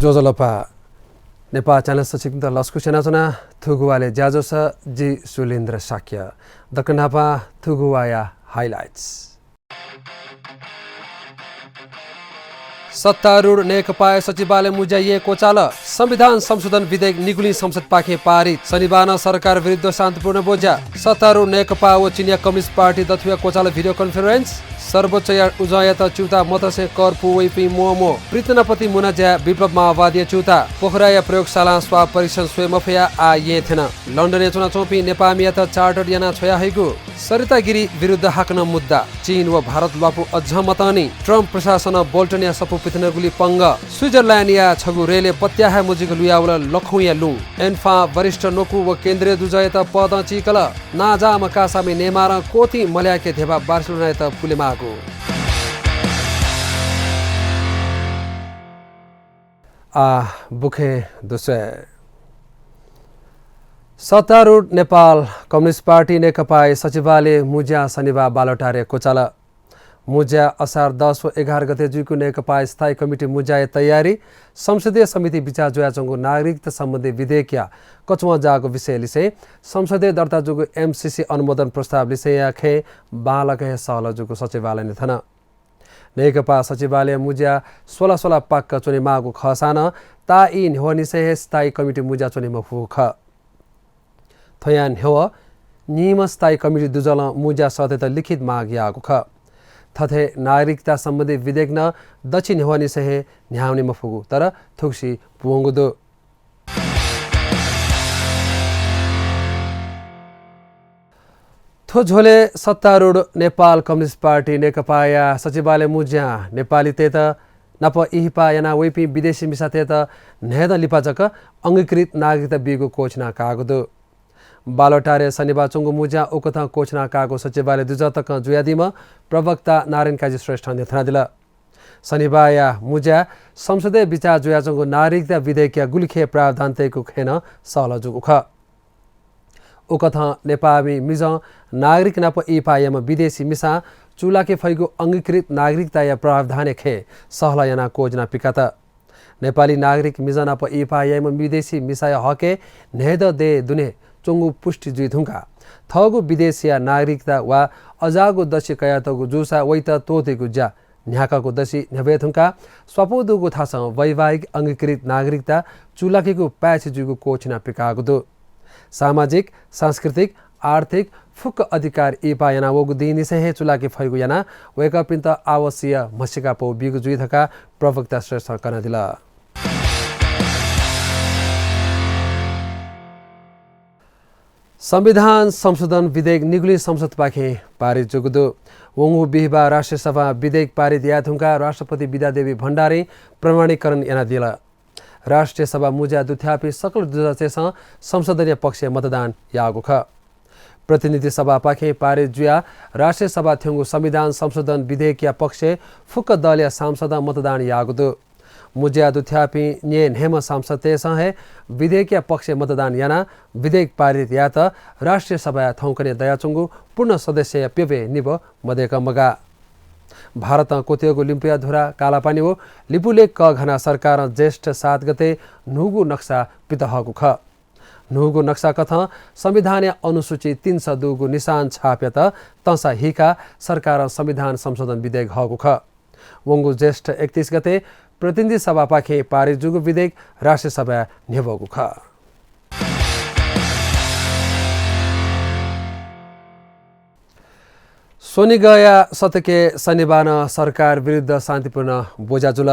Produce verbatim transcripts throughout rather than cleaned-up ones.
ज्वजलपा। नेपाल च्यानलय् छिकपिन्त लसकुस यानाच्वना। थुगु वालय् ज्याझ्वलय् जि सुलेन्द्र शाक्य। दकलय् न्हापां थुगु वाया highlights। सत्तारूढ नेकपाया सचिवालय मुँज्या येँ क्वचाल। संविधान संशोधन विधेयक निगुलिं संसदपाखें पारित। शनिबार नं सरकार विरुद्ध शान्तिपूर्ण बोज्या। सत्तारूढ नेकपा व चिनियाँ कम्युनिस्ट पार्टी दथुया क्वचाल video conference। सर्वोच्चया उजंयात च्यूताः मतसे कर पू वइपिं म्वःम्वः। प्रीतनापति मुना ज्याय् विप्लव माओवादीया च्यूताः। पोखराया प्रयोगशालां स्वाब परीक्षण स्वये मफयाः आः येँ थ्यन। लन्डनय् च्वनाच्वंपिं नेपाःमियात chartered यानाः छ्वयाहइगु। सरिता गिरी विरुद्ध हाकनं मुद्दा। चीन व भारत ल्वापु अझ मतःनि। ट्रम्प प्रशासनं बोल्टनया सफू पिथनेगुली पंगः। स्विजरल्याण्डया छगू रेलय् पत्याः हे मजुइक लुयावल लखौंया लुँ। एन्फां वरिष्ठ न्वकू व केन्द्रीय दुजःयात पदं चीकल। नांजाःम्ह कासामि नेमारं क्वथिं मल्याके ध्यबा बार्सिलोनायात पुलेमाःगु। आः बुखें दुस्वये। सत्तारूढ नेपाल कम्युनिस्ट पार्टी नेकपाया सचिवालय मुँज्या शनिबार बालटारय् क्वचाल। मुँज्या असार दस व एघार गते जुइगु नेकपाया स्थायी कमिटी मुँज्याया तयारी, संसदीय समिति बिचाः जुयाच्वंगु नागरिकता सम्बन्धी विधेयकया कचुवां जाःगु विषय लिसें संसदय् दर्ता जूगु एमसीसी अनुमोदन प्रस्ताव लिसेंया खँय् बांलाक हे सहलह जूगु सचिवालयनं थन। नेकपा सचिवालय मुँज्या स्वला स्वला पाक्क च्वनेमाःगु खःसां नं ताःई न्ह्यवंनिसें हे स्थायी कमिटी मुँज्या च्वने मफुगु खः। थ्वयां न्ह्यवः नीम्ह स्थायी कमिटी दुजलं मुँज्या सःतेत लिखित माग याःगु खः। थथे नागरिकता सम्बन्धी विधेयक नं दच्छि न्ह्यवंनिसें हे न्ह्यावने मफुगु, तर थुगुसी पूवंगु दु। थ्व झ्वलय् सत्तारूढ नेपाल कम्युनिस्ट पार्टी नेकपाया सचिवालय मुँज्यां नेपालीतय्त नाप इहिपा याना वइपिं विदेशी मिसातय्त न्हय्दँ लिपा जक अंगीकृत नागरिकता बीगु क्वःछिना काःगु दु। बालटारय् शनिबार च्वंगु मुँज्यां उकथं क्वःछिना काःगु सचिवालय दुजः तकं जुयादीम्ह प्रवक्ता नारायण काजी श्रेष्ठं न्ह्यथनादिल। शनिबारया मुँज्याय् संसदय् बिचाः जुयाच्वंगु नागरिकता विधेयकया गुलिखे प्रावधान तयेगु खँय् नं सहलह जूगु खः। उकथं नेपाःमि मिजं नागरिक नाप इहिपा याइम्ह विदेशी मिसां चूलाके फइगु अंगीकृत नागरिकताया प्रावधानया खँय् सहलह यानाः क्वःछिना पिकात। नेपाली नागरिक मिजं नाप इहिपा याइम्ह विदेशी मिसाया हकय् न्हय्दँ दये दुने च्वंगु पुष्टि जुइधुंकाः थःगु विदेशीया नागरिकता वा अज्याःगु दच्छि कयातःगु जूसा वइत त्वःतेगु ज्या न्ह्याकागु दच्छि न्ह्यब्वये धुंकाः स्वापू दुगु थासं वैवाहिक अंगीकृत नागरिकता चूलाकेगु पाय्छि जुइगु क्वःछिना पिकाःगु दु। सामाजिक, सांस्कृतिक, आर्थिक फुक्क अधिकार इहिपा याना वःगु दिंनिसें हे चूलाके फइगु यानाः वय्कःपिन्त आवश्यक म्हसीका पौ बीगु जुइ धकाः प्रवक्ता श्रेष्ठं कनादिल। संविधान संशोधन विधेयक निगुलिं संसदपाखें पारित जूगु दु। वंगु बिहिबाः राष्ट्रिय सभां विधेयक पारित याये धुंकाः राष्ट्रपति विद्यादेवी भण्डारीं प्रमाणीकरण यानादिल। राष्ट्रिय सभा मुँज्या दुथ्याःपिं सकल दुजःतय्सं संशोधनया पक्षय् मतदान याःगु खः। प्रतिनिधि सभापाखें पारित जुयाः राष्ट्रिय सभा थ्यंगु संविधान संशोधन विधेयकया पक्षय् फुक्क दलया सांसदं मतदान याःगु दु। मुँज्या दुथ्याःपिं न्यय्न्हय्म्ह सांसदतय्सं हे विधेयकया पक्षय् मतदान यानाः विधेयक पारित यायेत राष्ट्रिय सभाया थौंकन्हय् दयाच्वंगु पूर्ण सदस्यया प्यब्वय् निब्व मदय्कं मगाः। भारतं क्वतय्गु लिम्पुया धुरा, कालापानी व लिपुलेख कःघानाः सरकारं ज्येष्ठ सात गते न्हूगु नक्सा पित हःगु खः। न्हूगु नक्सा कथं संविधानया अनुसूची तीन सः दुगु निशान छापयात तंसा हीकाः सरकारं संविधान संशोधन विधेयक हःगु खः। वंगु ज्येष्ठ एकतीस गते प्रतिनिधि सभापाखें पारित जूगु विधेयक राष्ट्रिय सभाय् न्ह्यब्वःगु खः। स्वनिगःया सतकय् शनिबार नं सरकार विरुद्ध शान्तिपूर्ण बोज्या जुल।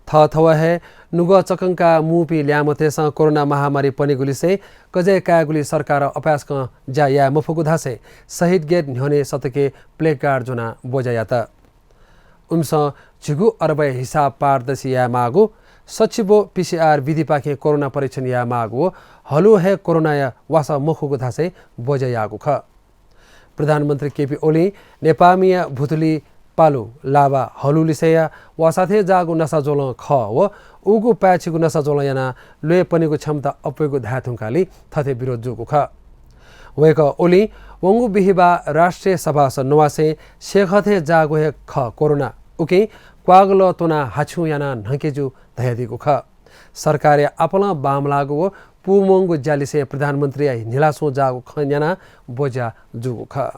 थःथवय् हे नुगः चकंकाः मूपिं ल्याय्म्हतय्सं कोरोना महामारी पनेगुलिसें कजय् कायेगुली सरकारं अपाय्सकं ज्या याये मफुगु धासें शहीद गेट न्ह्यःने सतकय् placard ज्वनाः बोज्या यात। उमिसं झिगू अरबया हिसाब पारदर्शी यायेमाःगु, सच्छिब्व पीसीआर विधिपाखें कोरोना परीक्षण यायेमाःगु व हलुं हे कोरोनाया वासः मखुगु धासें बोज्या याःगु खः। प्रधानमन्त्री केपी ओलीं नेपाःमिया भुतुली, पालु, लाभा, हलुलिसेया वासः थें जाःगु नसाज्वलं खः व उगु पाय्छिगु नसाज्वलं यानाः ल्वय् पनेगु क्षमता अप्वयेगु धाये धुंकालि थथे विरोध जूगु खः। वय्कः ओलीं वंगु बिहिबाः राष्ट्रिय सभास नवासें सेखः थें जाःगु हे खः कोरोना, उकिं क्वागलं त्वनाः हाछिउँ यानाः न्हंके ज्यू धयादीगु खः। सरकारया आपालं बांमलाःगु व पूमंगु ज्यालिसें प्रधानमन्त्रीया न्हिलास्वं जाःगु खँ न्यानाः ब्वज्या जूगु खः।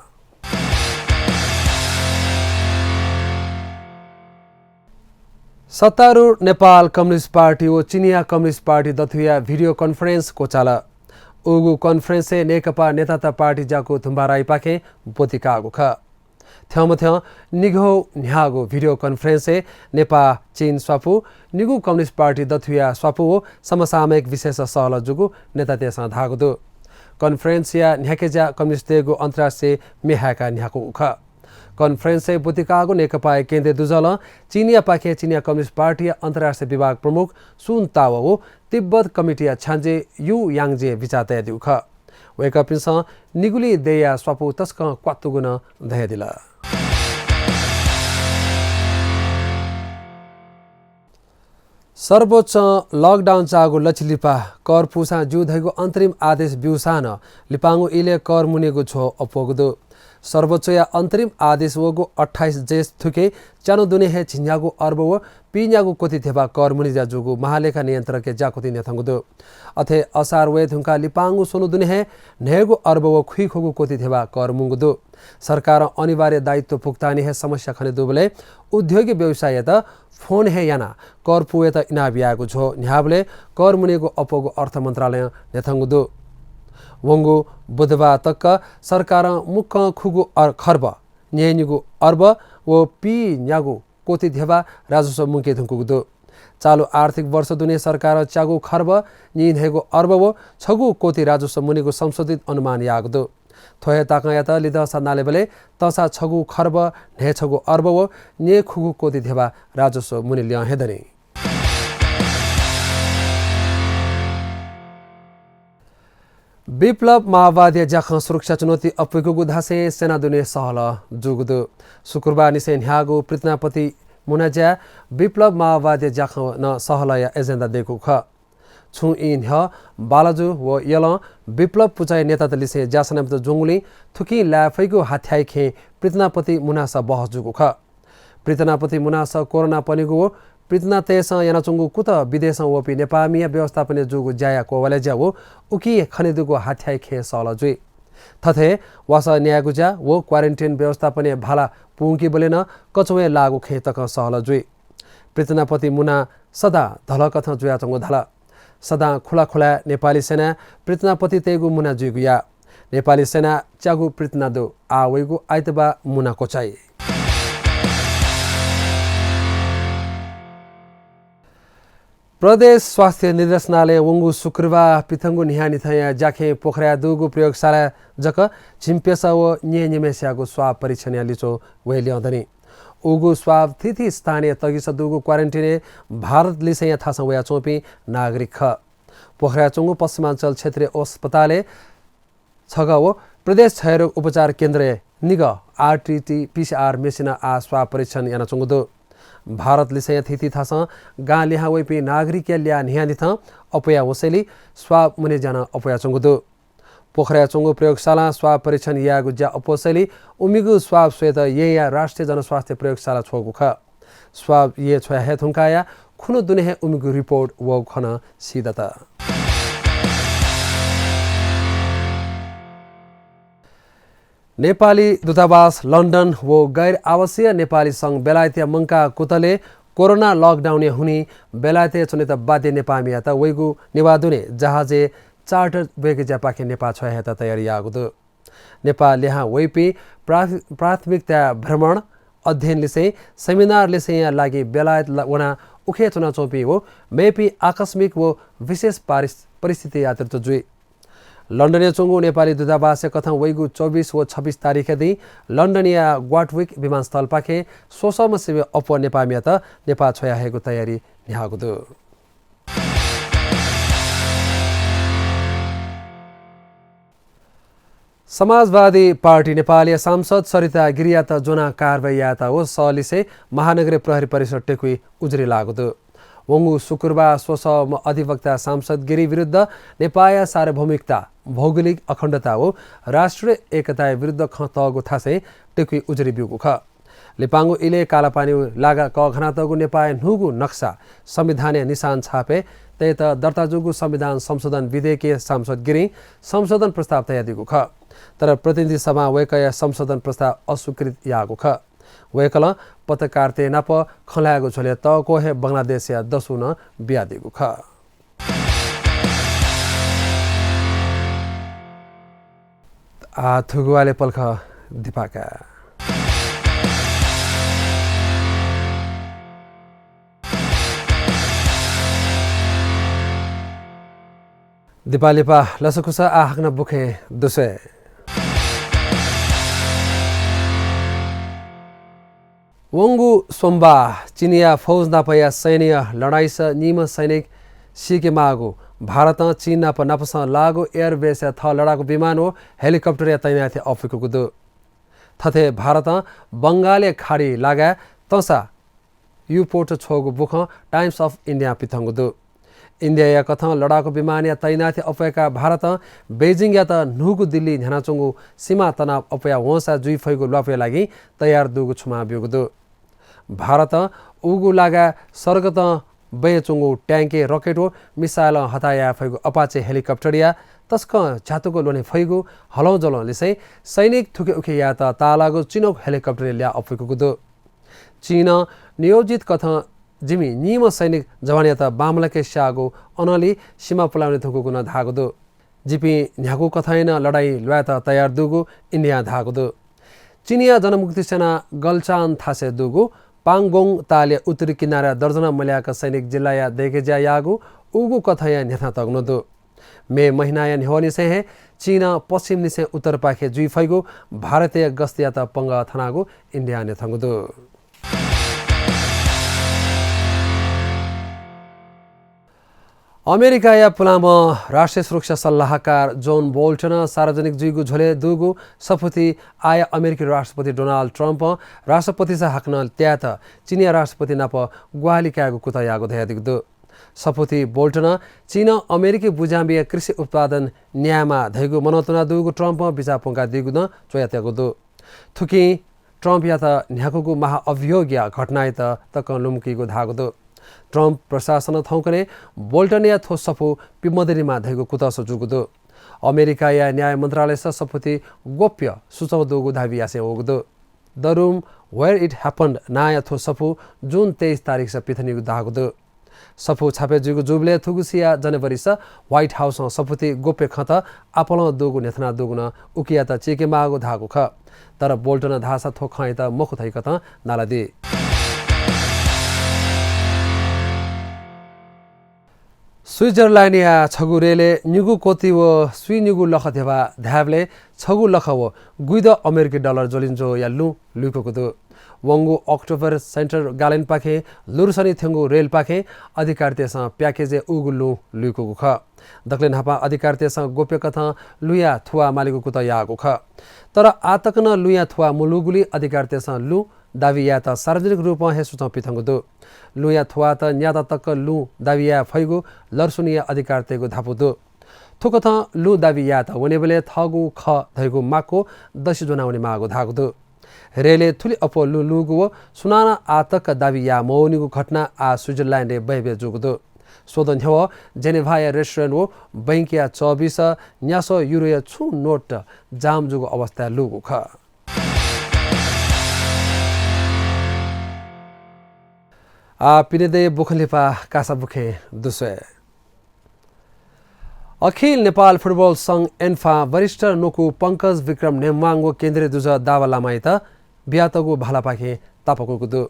सत्तारूढ नेपाल कम्युनिस्ट पार्टी व चिनिया कम्युनिस्ट पार्टी दथुया भिडियो कन्फरेन्स क्वचाल। उगु कन्फरेन्सय् नेकपा नेतात पार्टी ज्याकू धुम्बाराईपाखें ब्वति काःगु खः। थ्यंमथ्यं निगू न्ह्याःगु भिडियो कन्फरेन्सय् नेपाः चिन स्वापू, निगू कम्युनिस्ट पार्टी दथुया स्वापू व समसामयिक विषयस सहलह जूगु नेतातय्सं धाःगु दु। कन्फरेन्सया न्ह्याकेज्या कम्युनिस्टतय्गु अन्तर्राष्ट्रिय म्ये हाय्काः न्ह्याकूगु खः। कन्फरेन्सय् ब्वति काःगु नेकपाया केन्द्रीय दुजलं चिनियापाखें चिनिया कम्युनिस्ट पार्टीया अन्तर्राष्ट्रिय विभाग प्रमुख सुन ताओ व तिब्बत कमिटीया छ्याञ्जे यु याङजें बिचाः तयादीगु खः। वय्कःपिन्सं निगुलिं देय्या स्वापू तसकं क्वात्तुगु नं धयादिल। सर्वोच्चं लकडाउन चाःगु लछि लिपा कर पूसां ज्यू धइगु अन्तरिम आदेश ब्यूसां नं लिपांगु इलय् कर मुनेगु झ्वः अप्वःगु दु। सर्वोच्चया अन्तरिम आदेश वःगु अट्ठाइस जेष्ठ थुके च्यान्हु दुने हे झिंन्यागू अर्ब व पीन्यागू कोटी धेबा कर मुनेज्या जूगु महालेखा नियन्त्रकया ज्याकुथिं न्ह्यथंगु दु। अथे असार वये धुंकाः लिपांगु स्वन्हु दुने हे न्हय्गू अर्ब व खुइखुगू कोटी धेबा कर मुंगु दु। सरकारं अनिवार्य दायित्व भुक्तानी हे समस्या खने दुबलय् उद्योगी व्यवसायीयात फोन हे यानाः कर पूवयेत इनाप यायेगु झ्वः न्ह्याःबलय् कर मुनेगु अप्वःगु अर्थ मन्त्रालयं न्ह्यथंगु दु। वंगु बुधबार तक सरकारं मुक्कं खुगू अर-, खर्ब, न्यय्निगू अर्ब व पीन्यागू कोटी धेबा राजस्व मुंके धुंकूगु दु। चालु आर्थिक वर्ष दुने सरकारं च्यागू खर्ब, नीन्हय्गू अर्ब व छगू कोटी राजस्व मुनेगु संशोधित अनुमान याःगु दु। थ्व हे ताकंयात लिधंसा नालेबलय् तःसा छगू खर्ब, न्हय्छगू अर्ब व न्यय्खुगू कोटी धेबा राजस्व मुने ल्यं हे दनि। विप्लव माओवादीया ज्याखँ सुरक्षा चुनौती अप्वय्कूगु धासें सेना दुने सहलह जूगु दु। शुक्रबार निसें न्ह्याःगु पृतनापति मुनाज्याय् विप्लव माओवादीया ज्याखँ नं सहलहया एजेन्डा दय्कूगु खः। छुं ई न्ह्यः बालाजु व यलं विप्लव पुचःया नेतात लिसें ज्यासनामित ज्वंगुलिं थुकिं लाये फइगु हाथ्याःया खँय् पृतनापति मुनासः बहस जूगु खः। पृतनापति मुनासः कोरोना पनेगु व पृतनातय्सं यानाच्वंगु कुतः विदेशं वःपिं नेपाःमिया व्यवस्थापनय् जूगु ज्याया क्ववालय् ज्या व उकी खनेदुगु हाथ्याःया खँय् सहलह जुइ। थथे वासः न्यायेगु ज्या व क्वारेन्टिन व्यवस्थापनय् भाला पुंकीबलय् नं कचवँय् लाःगु खँय् तकं सहलह जुइ। पृतनापति मुना सदां धलकथं जुयाच्वंगु धाल। सदां खुलाखुलाय् नेपाली सेनाय् पृतनापतितय्गु मुना जुइगु याः। नेपाली सेनाय् च्यागू पृतना दु। आः वइगु आइतबाः मुना क्वचाइ। प्रदेश स्वास्थ्य निर्देशनालयं वंगु शुक्रबार पिथंगु न्हियान्हिथंया ज्याखँय् पोखराय् दुगु प्रयोगशालाय् जक झिंप्यसः व न्यय्निम्हय्सियागु स्वाब परीक्षणया लिच्वः वये ल्यं दनि। उगु स्वाब थीथी स्थानय् तगिसः दुगु क्वारेन्टिनय् भारत लिसेंया थासं वयाच्वंपिं नागरिक खः। पोखराय् च्वंगु पश्चिमाञ्चल क्षेत्रीय अस्पतालय् छगः व प्रदेश क्षयरोग उपचार केन्द्रय् निगः आरटीटी पीसीआर मेसिनं आः स्वाब परीक्षण यानाच्वंगु दु। भारत लिसेंया थीथी थासं गां लिहां वइपिं नागरिकया ल्याः न्हियान्हिथं अप्वया वंसेंलि स्वाब मुने ज्या नं अप्वयाच्वंगु दु। पोखराय् च्वंगु प्रयोगशालां स्वाब परीक्षण यायेगु ज्या अप्वःसेंलि उमिगु स्वाब स्वयेत येँया राष्ट्रिय जनस्वास्थ्य प्रयोगशाला छ्वःगु खः। स्वाब येँ छ्वया हये धुंकाःया खुन्हु दुने हे उमिगु रिपोर्ट वःगु खँ नं सीदत। नेपाली दूतावास लन्डन व गैर आवासीय नेपाली संघ बेलायतया मंकाः कुतलय् कोरोना लकडाउनया हुनिं बेलायतय् च्वनेत बाध्य नेपाःमियात वइगु नेवाः दुने जहाजय् चार्टर ब्वय्के ज्यापाखें नेपाः छ्वया हयेत तयारी याःगु दु। नेपाः लिहां वइपिं प्राथ-, प्राथमिकताय् भ्रमण, अध्ययन लिसें, सेमिनार लिसेंया लागि बेलायत ला-, वनाः उखे च्वनाच्वंपिं व मेपिं आकस्मिक व विशेष पारिस-, परिस्थिति यात्रुत जुइ। लन्डनय् च्वंगु नेपाली दूतावासया कथं वइगु चौबिस व छब्बिस तारिखया दिं लन्डनया ग्वाटविक विमानस्थलपाखें स्वसःम्ह सिबें अप्वः नेपाःमियात नेपाः छ्वया हयेगु तयारी न्ह्याःगु दु। समाजवादी पार्टी नेपालया सांसद सरिता गिरियात ज्वनाः कारवाही यायेत व सः लिसें महानगरीय प्रहरी परिसर टेकुइ उजुरी लाःगु दु। वंगु शुक्रबार स्वसःम्ह अधिवक्ता सांसद गिरी विरुद्ध नेपाःया सार्वभौमिकता, भौगोलिक अखण्डता व राष्ट्रिय एकताया विरुद्ध खँ तःगु थासय् टेकुइ उजुरी ब्यूगु खः। लिपांगु इलय् कालापानी लागा कःघानातःगु नेपाःया न्हूगु नक्सा, संविधानया निशान छापय् तयेत दर्ता जूगु संविधान संशोधन विधेयकय् सांसद गिरिं संशोधन प्रस्ताव तयादीगु खः। तर प्रतिनिधि सभां वय्कःया संशोधन प्रस्ताव अस्वीकृत याःगु खः। वय्कलं पत्रकारतय् नाप खँ ल्हायेगु झ्वलय् तःक्वः हे बंगलादेशया दसु नं बियादीगु खः। आः थुगु वाले पलख दिपाका। दिपालिपा लसकुस आः हाकनं बुखें दुस्वये। वंगु सोमबाः चीनया फौज नापया सैन्य लडाइँस निम्ह सैनिक सीके माःगु भारतं चीन नाप नापसं लाःगु एयरबेसया थः लडाकु विमान व हेलिकप्टरया तैनाथी अप्वय्कूगु दु। थथे भारतं बंगालया खाडी लागाय् तंसा यू पोर्ट छ्वःगु बुखँ Times of India पिथंगु दु। इन्डियाया कथं लडाकु विमानया तैनाथी अप्वय्काः भारतं बेजिङयात न्हूगु दिल्ली न्ह्यानाच्वंगु सीमा तनाव अप्वया वंसा जुइ फइगु ल्वापुया लागि तयार दुगु छुमां ब्यूगु दु। भारतं उगु लागाय् सर्गतं बँय् च्वंगु ट्याङ्कय् रकेट व मिसाइलं हताः याये फइगु अपाचे हेलिकप्टरया तसकं झ्यातुक ल्वने फइगु हलंज्वलं लिसें सैनिक थुखे उखे यायेत ताःलाःगु चिनोक हेलिकप्टरय् ल्याः अप्वय्कूगु दु। चीनं नियोजित कथं जिमि निम्ह सैनिक जवानयात बांमलाके स्याःगु अनंलि सिमा पुलावने धुंकूगु नं धाःगु दु। जिपिं न्ह्यागु कथंया नं लडाइँ ल्वायेत तयार दुगु इन्डियां धाःगु दु। चीनया जनमुक्ति सेना गल्चान थासय् दुगु पाङगोङ तालया उत्तरी किनाराय् दर्जनं मल्याक सैनिक जिल्लाया दय्के ज्या याःगु उगु कथंया न्ह्यथना तःगु नं दु। मे महिनाया न्ह्यवंनिसें हे चीनं पश्चिमनिसें उत्तरपाखे जुइ फइगु भारतया गस्तयात पंगः थनागु इन्डियां न्ह्यथंगु दु। अमेरिकाया पुलांम्ह राष्ट्रिय सुरक्षा सल्लाहकार जोन बोल्टनं सार्वजनिक जुइगु झ्वलय् दुगु सफुती आःया अमेरिकी राष्ट्रपति डोनाल्ड ट्रम्पं राष्ट्रपतिसा हाकनं त्यायेत चीनया राष्ट्रपति नाप ग्वाहालि कायेगु कुतः याःगु धयादीगु दु। सफुती बोल्टनं चीनं अमेरिकी बुज्यां बिया कृषि उत्पादन न्यायेमाः धइगु मनंतुना दुगु ट्रम्पं बिचाः प्वंकादीगु नं च्वयातःगु दु। थुकिं ट्रम्पयात न्ह्याकूगु महाअभियोगया घटनायात तकं लुमंकीगु धाःगु दु। ट्रम्प प्रशासनं थौंकन्हय् बोल्टनया थ्व सफू पिमदनिमा धइगु कुतःसः जूगु दु। अमेरिकाया न्याय मन्त्रालयस सफुती गोप्य सुचं दुगु दाबी यासें वःगु दु। The Room Where It Happened नांया थ्व सफू जुन तेइस तारिखस पिथनीगु धाःगु दु। सफू छापे जुइगु जूबलय् थुगुसिया जनवरीस व्हाइट हाउसं सफुती गोप्य खँत आपालं दुगु न्ह्यथना दुगु नं उकियात चीके माःगु धाःगु खः। तर बोल्टनं धाःसा थ्व खँयात मखु धइकथं नालादी। स्विजरल्याण्डया छगू रेलय् निगू क्वति व स्वीनिगू लख ध्यबा धायेबलय् छगू लख व गुइदँ अमेरिकी डलर ज्वलिंज्वःया लुँ लुइकूगु दु। वंगु अक्टोबर सेन्ट्रल गालेनपाखें लुरसनी थ्यंगु रेलपाखें अधिकारीतय्सं प्याकेजय् उगु लुँ लुइकूगु खः। दकले न्हापां अधिकारीतय्सं गोप्यकथं लुँया थुवाः मालीगु कुतः याःगु खः। तर आः तक नं लुँया थुवाः मलूगुलिं अधिकारीतय्सं लुँ दाबी यायेत सार्वजनिक रूपं हे सुचं पिथंगु दु। लुँया थुवाःत न्याता तक लुँ दाबी याये फइगु लुरसनीया अधिकारीतय्गु धापू दु। थुकथं लुँ दाबी यायेत वनेबलय् थःगु खः धइगु माक्व दसि ज्वनावने माःगु धाःगु दु। रेलय् थुलि अप्वः लुँ लूगु व सुनानं आः तक दाबी याये मवनीगु घटना आः स्विजरल्याण्डय् बय्बय् जूगु दु। स्वदँ न्ह्यवः जेनेभाया रेस्टुरेन्ट व बैंकया चःबिस न्यासः युरोया छुं नोट जाम जूगु अवस्थाय् लूगु खः। आः पिनेदँया बुखँ लिपा कासा बुखें दुस्वये। अखिल नेपाल फुटबल संघ एन्फां वरिष्ठ न्वकू पंकज विक्रम नेम्वाङ व केन्द्रीय दुजः दावा लामायात बियातःगु भालापाखें तापाकूगु दु।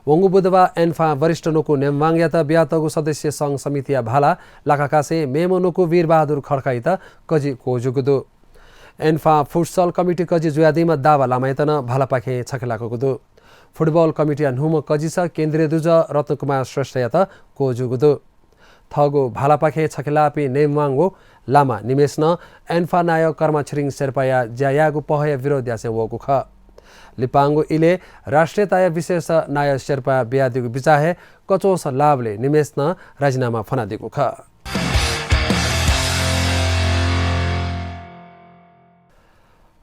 वंगु बुधबाः एन्फां वरिष्ठ न्वकू नेम्वाङयात बियातःगु सदस्य संघ समितिया भाला लाकाकासें मेम्ह न्वकू वीरबहादुर खड्कायात कजि क्वःज्यूगु दु। एन्फां फुटसल कमिटी कजि जुयादीम्ह दावा लामायात नं भालापाखें छखे लाकूगु दु। फुटबल कमिटीया न्हूम्ह कजिस केन्द्रीय दुजः रत्नकुमार श्रेष्ठयात क्वःज्यूगु दु। थःगु भालापाखें छखे लाःपिं नेम्वाङ व लामा निम्हेसिनं एन्फा नायः कर्मा छिरिङ शेर्पाया ज्या यायेगु पहःया विरोध यासें वःगु खः। लिपांगु इलय् राष्ट्रियताया विशेष नायः शेर्पां बियादीगु बिचाः हे कच्वंसा लाःबलय् निम्हेसिनं राजिनामा फ्वनादीगु खः।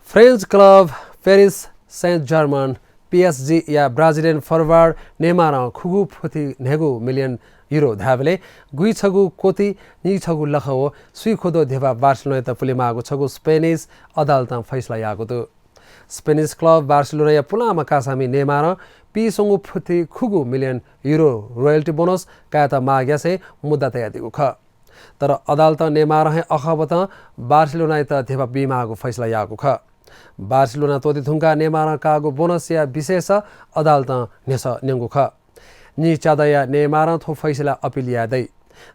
French club Paris Saint Germain, PSG, या ब्राजिलियन फरवार्ड नेमारं खुगू फुति न्हय्गू मिलियन युरो धायेबलय् गुइछगू कोटि निइछगू लख व स्वीखुदँ ध्यबा बार्सिलोनायात पुलेमाःगु छगू स्पेनिस अदालतं फैसला याःगु दु। स्पेनिस क्लब बार्सिलोनाया पुलांम्ह कासामि नेमारं पीस्वंगू फुति खुगू मिलियन युरो रोयल्टी बोनस कायेत माग यासें मुद्दा तयादीगु खः। तर अदालतं नेमारं हे अखःबतं बार्सिलोनायात ध्यबा बीमाःगु फैसला याःगु खः। बार्सिलोना त्वःते धुंकाः नेमारं काःगु बोनसया विषयस अदालतं न्ह्यसः न्यंगु खः। निच्यादँया नेमारं थ्व फैसला अपिल याये दइ।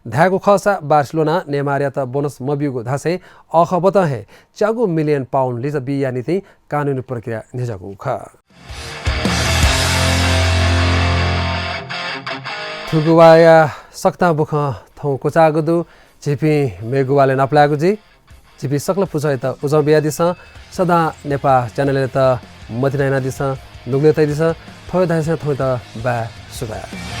धायेगु खःसा बार्सिलोनां नेमारयात बोनस मब्यूगु धासें अखःबतं हे च्यागू मिलियन पाउन्ड लित बीया निंतिं कानुनी प्रक्रिया न्ह्यज्याःगु खः। थुगु वाःया सकतां बुखँ थौं क्वचाःगु दु। झीपिं मेगु वालय् नापलायेगु जुइ। झीपिं सकल पुचःयात उजं बियादिसँ। सदां नेपाः च्यानलयात मतिना यानादिसँ, नुगलय् तयादिसँ। थ्व हे धासें थौंयात बाय् सुभाय्।